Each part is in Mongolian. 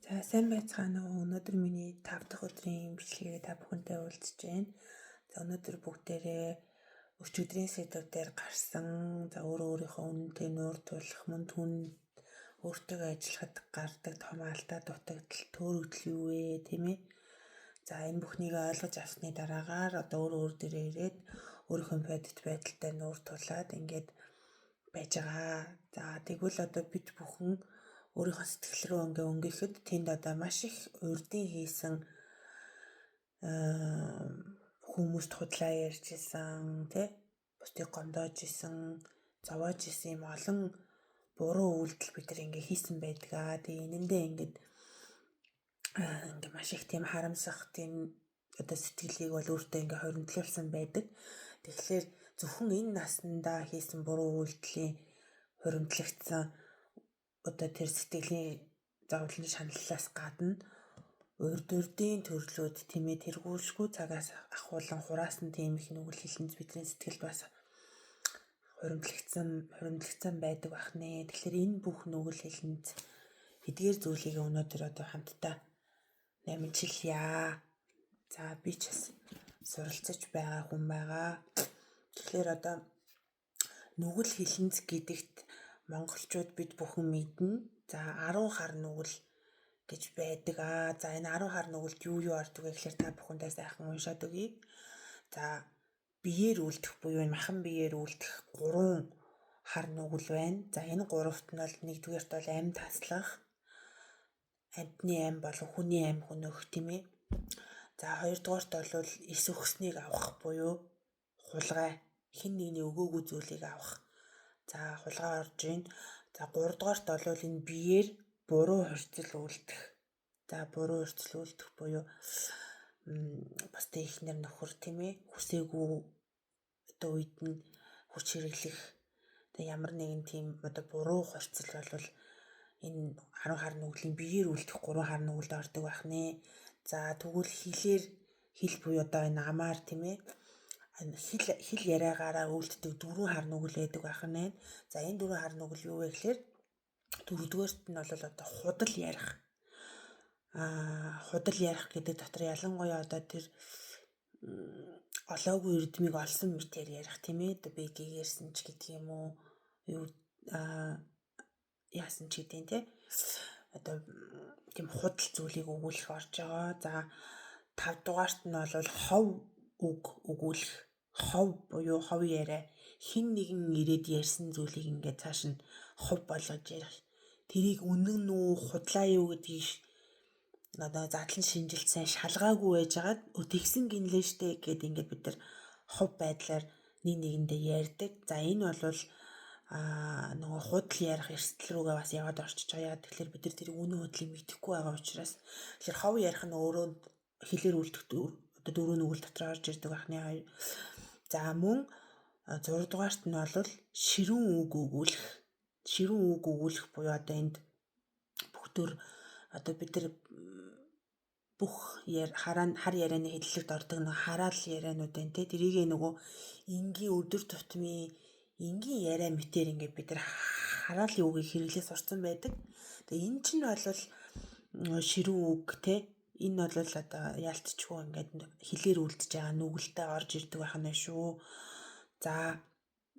За сайн байцгаана уу. Өнөөдөр миний 5 дахь өдрийн бичлэгээр та бүхэнтэй уулзж байна. За өнөөдөр бүгдээрээ өчигдрийн сэдвээр гарсан. За өөрөө өөрийнхөө үнэнтэй нуур тулах, мөн түн өөртөө ажиллахад гардаг том алдаа, дутагдал, төөрөгдөл юу вэ, тийм ээ. За энэ бүхнийг ойлгож авсны дараагаар одоо өөрөө өөр дээрээ ирээд өөрийнхөө бодит байдалтай нуур тулаад ингээд байж байгаа. За тэгвэл одоо бид бүхэн өөрийнхөө сэтгэл рүү ингээ өнгөрөхөд тэнд одоо маш их урдын хийсэн хүмүүст худлаа ярьж исэн, тий, бусдыг гомдоож исэн, зовоож исэн юм олон буруу үйлдэл бид нар ингээ хийсэн байдаг аа. Тэгээ энэндээ ингээд ингээ маш их тийм харамсах тийм одоо сэтгэлийг бол өөртөө ингээ хоригдлуулсан байдаг. Тэгэхээр зөвхөн энэ наснда хийсэн буруу үйлдэлийн хуримтлагдсан одоо тэр сэтгэлийн зовлон шаналлаас гадна урд урдын төрлүүд, тийм ээ, тэргүүлшгүй цагаас ахуулан хураасан тийм их нүгэл хилэнц бидний сэтгэлд бас хуримтлагдсан байдаг байх нэ. Тэгэхээр энэ бүх нүгэл хилэнц эдгээр зүйлийг өнөөдөр одоо хамтдаа намжилъя. За би ч бас суралцаж байгаа хүн байгаа. Тэгэхээр одоо нүгэл хилэнц гэдэгт монголчууд бид бүхэн мэднэ. За 10 хар нүгэл гэж байдаг аа. За энэ 10 хар нүгэлд юу юу ордог вэ гэхээр та бүхэндээ сайхан уншаад өгье. За биеэр үлдэх буюу энэ махан биеэр үлдэх 3 хар нүгэл байна. За энэ гуравт нь бол нэгдүгээрт бол амь таслах, амьтны ам болон хүний ам хөнөөх, тийм ээ. За хоёрдугаарт бол эс өгснийг авах буюу хулгай, хэн нэгний өгөөгүй зүйлийг авах. За хулгай орж ийн. За гуравдугаарт бол энэ биеэр буруу хурцл үлдэх. За буруу хурцл үлдэх буюу бусдын эхнэр нөхөр, тийм ээ, хүсээгүй одоо үед нь хүч хэрэглэх одоо ямар нэгэн тийм одоо буруу хурцл бол энэ 10 хар нүглийн биеэр үлдэх 3 хар нүгэлд ордог байх нэ. За тэгвэл хилээр, хил буюу одоо энэ амаар, тийм ээ, хэл яриагаараа үлддэг 4 хар нүгэл байдаг байх нэ. За энэ 4 хар нүгэл юу вэ гэхээр дөрөвдүгээрт нь бол одоо худал ярих. Худал ярих гэдэг дотор ялангуяа одоо тэр олоогүй эрдмийг олсон мэтээр ярих, тийм ээ. Одоо би гэгэрсэн ч гэдэг юм уу, юу яасан ч гэдэг тийм одоо тийм худал зүйлийг өгүүлэх орж байгаа. За 5 дугаарт нь бол хов үг өгүүлэх, хов буюу хов яриа, хэн нэгэн ирээд ярьсан зүйлийг ингээд цааш нь хов болгож ярих. Тэрийг үнэн үү, худлаа юу гэдгийг одоо задлан шинжилт сайн шалгаагүй байжгаад тэгсэн гинлээ штэ гэд ингээд бид нар хов байдлаар нэг нэгэндээ ярьдаг. За энэ бол нөгөө худал ярих эрсдэл рүүгээ бас яваад орчиж байгаа. Яг тэгэхээр бид нар тэр үнэн худлыг мэдэхгүй байгаа учраас тэгэхээр хов ярих нь өөрөө хилээр үлдэх одоо дөрөв нүгэл дотор орж ирдэг байх нэ. За мөн 6 дугаарт нь бол ширүүн үг өгүүлэх. Ширүүн үг өгүүлэх буюу одоо энд бүх төр одоо бид нар бүх хар ярианы хэллэгт ордог нэг хараал ярианууд байна те. Тэрийгээ нөгөө энгийн өдөр тутмын энгийн яриа мэтэр ингээд бид нар хараалын үгийг хэрэглээ сурцсан байдаг. Тэгээ энэ чинь бол ширүүн үг те. Энэ бол одоо яалтчгүй ингээд хилээр үлдэж байгаа нүгэлтэй орж ирдэг байх нь шүү. За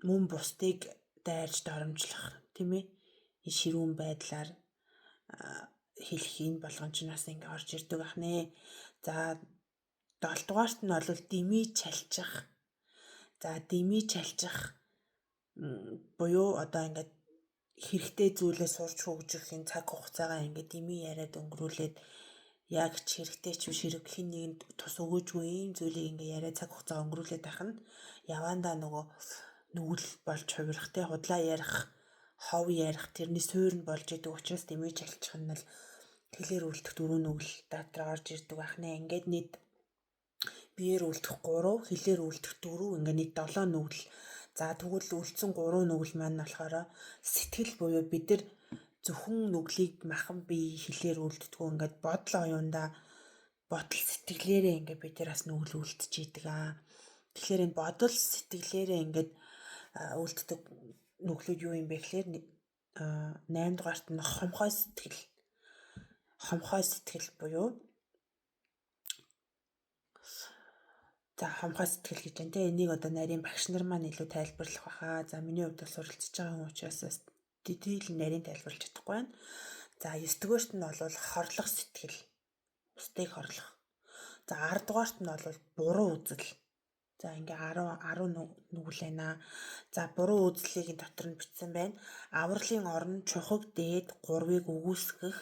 мөн бусдыг дайрч доромжлох, тийм ээ. Энэ ширүүн байдлаар хэлэх энэ болгон ч бас ингээ орж ирдэг байх нэ. За 7 дугаарт нь бол дэмий чалчих. За дэмий чалчих буюу одоо ингээд хэрэгтэй зүйлээ сурч хөгжих энэ цаг хугацаагаа ингээд дэмий яриад өнгөрүүлээд яг ч хэрэгтэй ч биш хэрэг хэн нэгэнд тус өгөөжгүй ийм зүйлийг ингээ яриа цаг хугацаа өнгөрүүлээд байх нь явандаа нөгөө нүгэл болж хувирах те, худлаа ярих, хов ярих тэрний суур нь болж идэг учраас дэмий чалчих нь л хэлээр үлдэх дөрөв нүгэл дотор орж ирдэг байх нэ. Ингээд нийт биеэр үлдэх 3, хэлээр үлдэх 4, ингээд нийт 7 нүгэл. За тэгвэл үлдсэн 3 нүгэл маань болохоор сэтгэл буюу бид нар зөвхөн нүглийг махан бие хэлээр үлддэггүй, ингээд бодол оюундаа бодол сэтгэлээрээ ингээд бид нар бас нүгэл үлдэж идэг аа. Тэгэхээр энэ бодол сэтгэлээрээ ингээд үлддэг нүглүүд юу юм бэ гэхээр 8 дугаарт нь хомхой сэтгэл. Хомхой сэтгэл буюу за хомхой сэтгэл гэж байна те. Энийг одоо нарийн багш нар маань илүү тайлбарлах байхаа. За миний хувьд бол суралцж байгаа хүн учраас дитэл нарийн тайлбарлаж чадахгүй байна. За 9 дугаарт нь бол хорлох сэтгэл. Бусдыг хорлох. За 10 дугаарт нь бол буруу үзэл. За ингээ 10 10 нүгэл байна. За буруу үзлийг дотор нь бичсэн байна. Авралын орон чухаг дээд 3-ыг үгүйсгэх,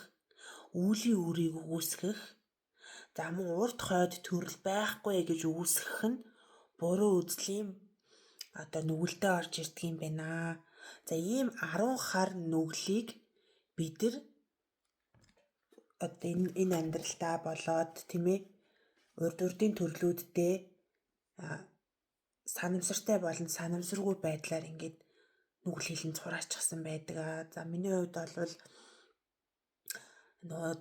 үүлийн үрийг үгүйсгэх. За мөн урд хойд төрөл байхгүй гэж үгүйсгэх нь буруу үзлийн одоо нүгэлдээ орж ирдэг юм байна. За ийм 10 хар нүглийг бид нар одоо энэ амьдралдаа болоод тийм ээ урд урдын төрлүүддээ санамсартай болон санамсаргүй байдлаар ингээд нүгэл хилэн цураачихсан байдаг. За миний хувьд бол нөгөө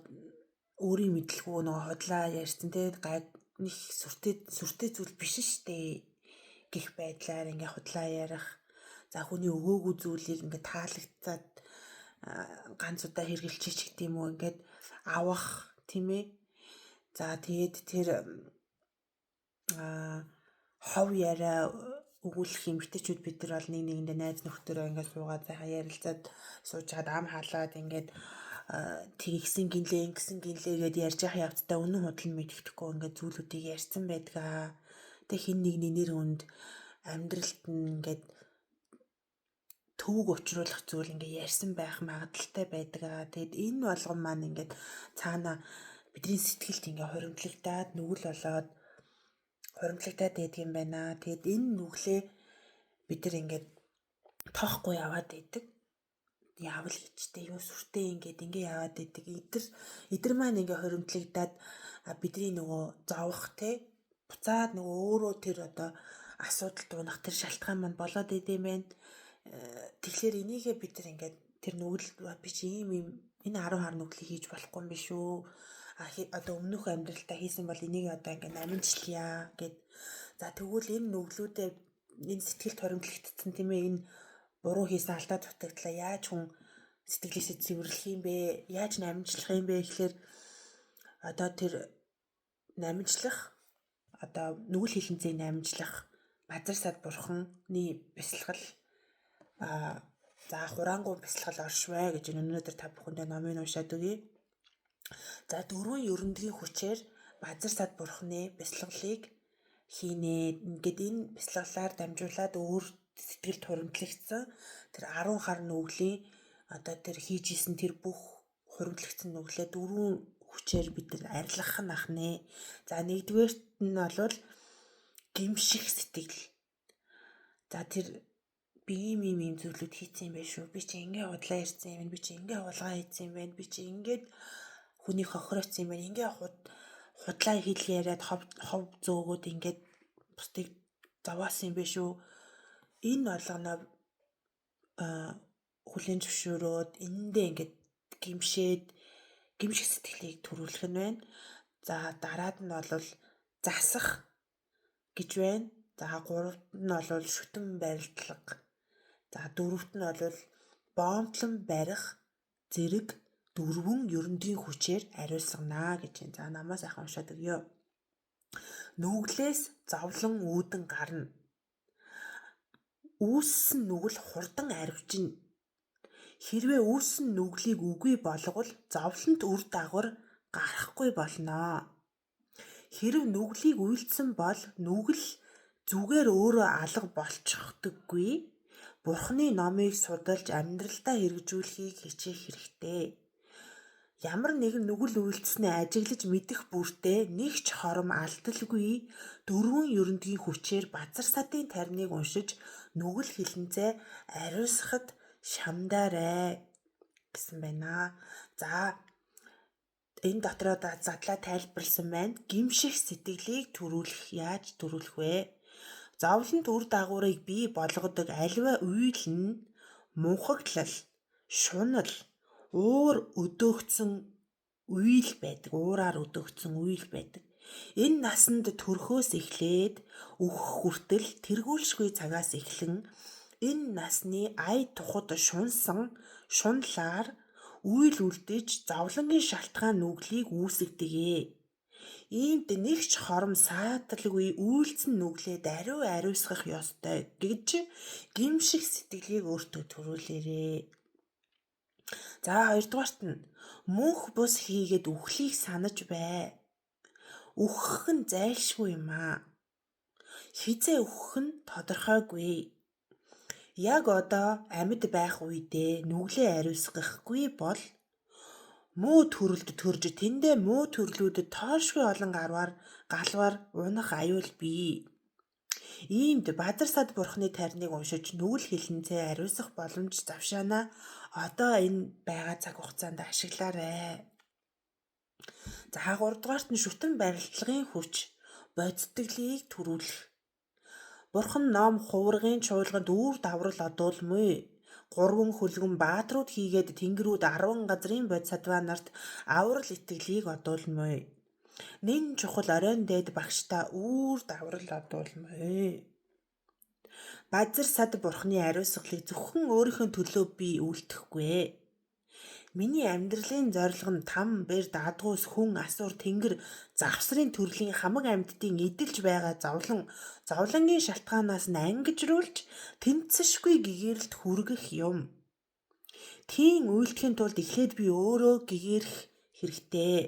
өөрийн мэдлгүй нөгөө худлаа ярьсан те гай нэг сүртэй зүйл биш штэ гих байдлаар ингээ худлаа ярих. За хүний өгөөгүй зүйлийг ингээ таалагдцаад ганц удаа хэрэгэлчих ч гэдэм үү ингээд авах тийм ээ. За тэгээд тэр хов яриа өгүүлэх эмэгтэйчүүд бид нар бол нэг нэгэндээ найз нөхдөөрөө ингээд суугаад сайхан ярилцаад сууж чад ам халаад ингээд тэгсэн гинлээ ингэсэн гинлээ гэд ярьж явах явцдаа үнэн худал нь мэддэхгүй ингээд зүйлүүдийг ярьсан байдаг. Тэг хин нэгний нэр хүнд амьдралд нь ингээд төвөг учруулах зүйл ингээд ярьсан байх магадлалтай байдаг. Тэгэд энэ болгон маань ингээд цаана бидний сэтгэлд ингээд хуримтлагдаад нүгэл болоод хуримтлагдаад байдаг юм байна. Тэгэд энэ нүглээ бид нар ингээд тоохгүй яваад байдаг. Явал гэжтэй юу сүртэй ингээд ингээ яваад байдаг. Эдэр маань ингээ хуримтлагдаад бидний нөгөө зовох те буцаад нөгөө өөрөө тэр одоо асуудал дуунах тэр шалтгаан маань болоод идэм байна. Тэгэхээр энийгээ бид нар ингээд тэр нүгэл би чи ийм ийм энэ 10 хар нүглийг хийж болохгүй юм биш үү? Одоо өмнөх амьдралдаа хийсэн бол энийг одоо ингээ намжлая гэд. За тэгвэл энэ нүглүүдээ энэ сэтгэлд хоримтлагдсан тийм ээ энэ буруу хийсэн алдаа дутагдлаа яаж хүн сэтгэлээсээ цэвэрлэх юм бэ? Яаж намжлах юм бэ гэхээр одоо тэр намжлах одоо нүгэл хилэнцгийг намжлах базар сад бурханы бясалгал за хураангуй бясалгал оршвэ гэж өнөөдөр та бүхэндээ номыг уншаад өгье. За дөрвөн ерөндгийн хүчээр базар сад бурханы бясалгалыг хийнэ. Ингээд энэ бясалгалаар дамжуулаад өөр сэтгэлд хуримтлагдсан тэр 10 хар нүглийн одоо тэр хийж исэн тэр бүх хуримтлагдсан нүглээ дөрвөн хүчээр бид нар арилгах нь ах нэ. За нэгдүгээрт нь бол гимших сэтгэл. За тэр би ийм ийм ийм зүйлүүд хийцэн юм байна шүү. Би чи ингээ худлаа ярьсан юм байна. Би чи ингээ хулгай хийцэн юм байна. Би чи ингээд хүний хохирооцсон юм байна. Ингээ худлаа хэл яриад хов зөөгөөд ингээд бусдыг зовоосон юм байна шүү. Энэ болгоноо хүлээн зөвшөөрөөд энэндээ ингээд гимшээд гимших сэтгэлийг төрүүлэх нь байна. За дараад нь бол засах гэж байна. За гуравт нь бол шүтэн барилдлага. За дөрөвт нь бол боомтлон барих зэрэг дөрвөн ерөндгийн хүчээр ариусгана гэж байна. За намаа сайхан уншаад өгье. Нүглээс зовлон үүдэн гарна. Үүссэн нүгэл хурдан аривчна. Хэрвээ үүссэн нүглийг үгүй болгвол зовлонт үр дагавар гарахгүй болно. Хэрв нүглийг үйлдсэн бол нүгэл зүгээр өөрөө алга болчихдоггүй. Бурхны номыг судалж амьдралдаа хэрэгжүүлэхийг хичээх хэрэгтэй. Ямар нэгэн нүгэл үйлдэлснээ ажиглаж мэдэх бүртээ нэг ч хором алдалгүй дөрвөн ерөндгийн хүчээр базар садын тарныг уншиж нүгэл хилэнцээ ариусгахад шамдаарай гэсэн байна. За энэ дотроо задлаа тайлбарлсан байна. Гимших сэтгэлийг төрүүлэх яаж төрүүлэх вэ? Зовлонт үр дагаврыг бий болгодог аливаа үйл нь мунхаглал, шунал, уур өдөөгдсөн үйл байдаг. Уураар өдөөгдсөн үйл байдаг. Энэ насанд төрхөөс эхлээд үхэх хүртэл тэргүүлшгүй цагаас эхлэн энэ насны ая тухад шунсан шунлаар үйл үлдэж зовлонгийн шалтгаан нүглийг үүсгэдэг ээ. Иймд нэг ч хором сааталгүй үйлцэн нүглээ даруй ариусгах ёстой гэж гэмших сэтгэлийг өөртөө төрүүлээрэй. За хоёрдугаарт нь мөнх бус хийгээд үхлийг санаж бай. Үхэх нь зайлшгүй юм аа. Хизээ үхэх нь тодорхойгүй. Яг одоо амьд байх үедээ нүглээ ариусгахгүй бол муу төрөлд төрж тэндээ муу төрлүүдэд тоошгүй олон галвар унах аюул бий. Иймд Базарсад бурхны тарныг уншиж нүгэл хилэнцээ ариусгах боломж завшаанаа одоо энэ байгаа цаг хугацаанд ашиглаарай. За гуравдугаарт нь шүтэн барилдлагын хүч бодитглийг төрүүлэх. Бурхан ном хуврагын чуулганд үүр даврал одуулмүй. 3 хөлгөн бааtruуд хийгээд тэнгэрүүд 10 газрын бодисадва нарт аврал итгэлийг одуулмүй. Нэн чухал оройн дээд багштай үүр даврал одуулмүй. Базар сад бурхны ариусгалыг зөвхөн өөрийнхөө төлөө би үйлдэхгүй. Миний амьдралын зорилго нь там бэр дадгуус хүн асуур тэнгэр завсрын төрлийн хамаг амьтдын эдэлж байгаа зовлонгийн шалтгаанаас нь ангижруулж тэнцэшгүй гэгээрэлд хүргэх юм. Тийм үйлдэхийн тулд эхлээд би өөрөө гэгээрэх хэрэгтэй.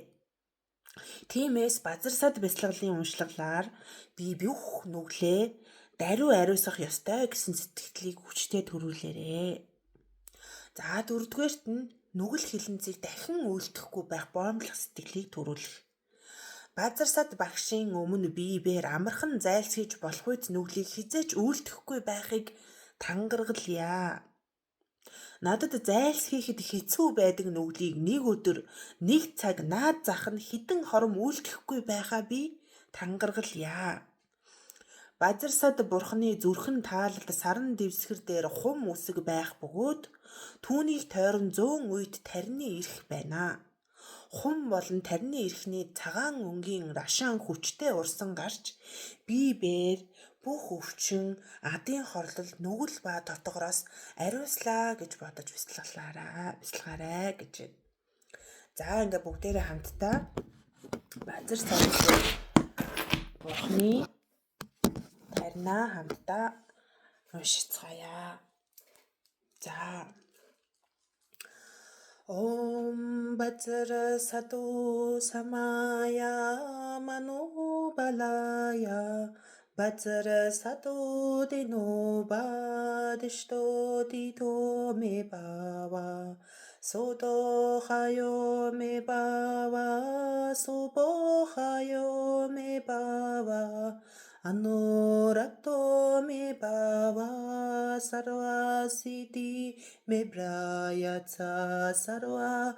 Тиймээс Базарсад бясалгалын уншлаглаар би бүх нүглээ даруй ариусгах ёстой гэсэн сэтгэлийг хүчтэй төрүүлээрэй. За дөрөвдүгээрт нь нүгэл хилэнцгийг дахин үйлдэхгүй байх боомлох сэтгэлийг төрүүлэх. Базарсад багшийн өмнө би бээр амархан зайлсхийж болох үйц нүглийг хизээч үйлдэхгүй байхыг тангаргалъя. Надад зайлсхийхэд хэцүү байдаг нүглийг нэг өдөр, нэг цаг наад зах нь хэдэн хором үйлдэхгүй байхаа би тангаргалъя. Базарсад бурхны зүрхэн таалалд саран дэвсгэр дээр хум үсэг байх бөгөөд түүнийг тойрон 100 үед тарины эрх байна. Хум болон тарины эрхний цагаан өнгийн рашаан хүчтэй урсан гарч би бээр бүх өвчин, адын хорлол, нүгэл ба дотгороос ариуслаа гэж бодож бясалгаарай гэж. За ингээ бүгдээрээ хамтдаа Базарсад бурхны таринаа хамтдаа уншицгаая. За. Ом Базар саду самая манубалая Базар саду дино бадишто дито ме бава содо хайо ме бава субо хайо ме бава анурато ме бава сарва сити ме браяца сарва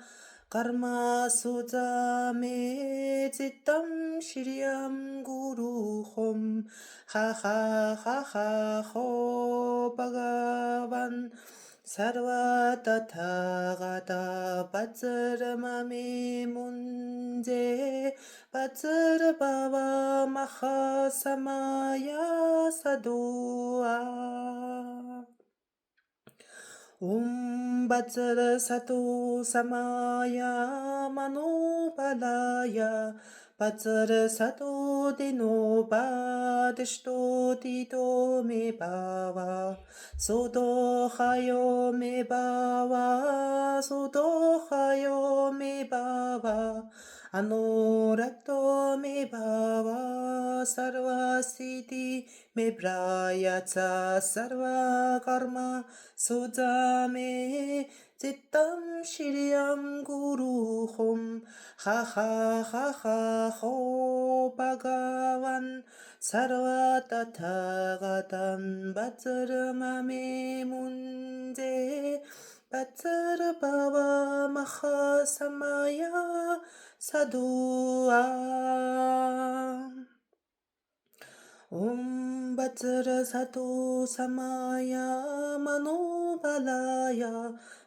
карма суза ме цитам шириам гуру хом ха ха ха ха хо бхагаван сарва татхагата базар маме мунзе базар бава маха самая садуа. Ом Базар саду самая манубалая Базар саду дино бадишто дидо ме бава содо хайо ме бава содо хайо ме бава анурато ме бава сарва сити ме браяца сарва карма суза ме цитам шириам гуру хом ха ха ха ха хо бхагаван сарва татхагатан базар маме мунзе базар бава маха самая садуа. Ом Базар саду самая манубалая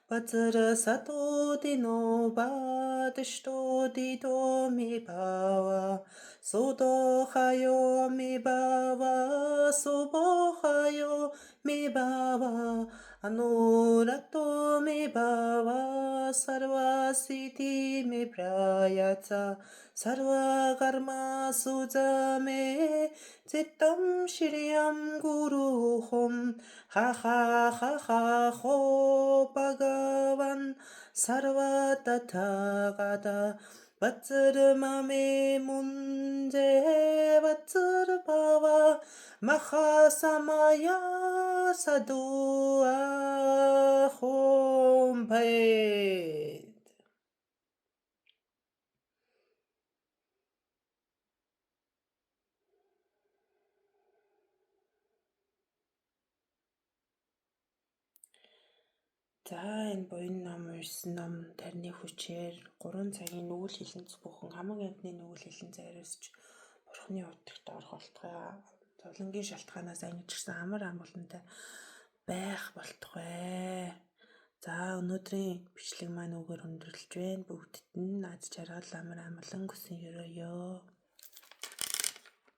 Базар саду дино бадишто дидо ме бава содо хайо ме бава субо хайо ме бава Anurato me bhava sarva siddhi me prayatsa sarva karma sujame chittam shriyam guru hum ha ha ha ha ho bhagavan sarva tathagata Vajramame munje vajrabhava mahasamaya sadua хомпэт. За энэ буян ном уншсан ном тарны хүчээр 3 цагийн нүгэл хилэнц бүхэн хамаг амьтны нүгэл хилэнц ариусч Бурхны утагт орох болтугай. Зовлонгийн шалтгаанаас ангижирсан амар амгалантай байх болтугай. За өнөөдрийн бичлэг маань үгээр өндөрлөж байна. Бүгдд нь над жаргал амар амгалан хүсэн ерөөё.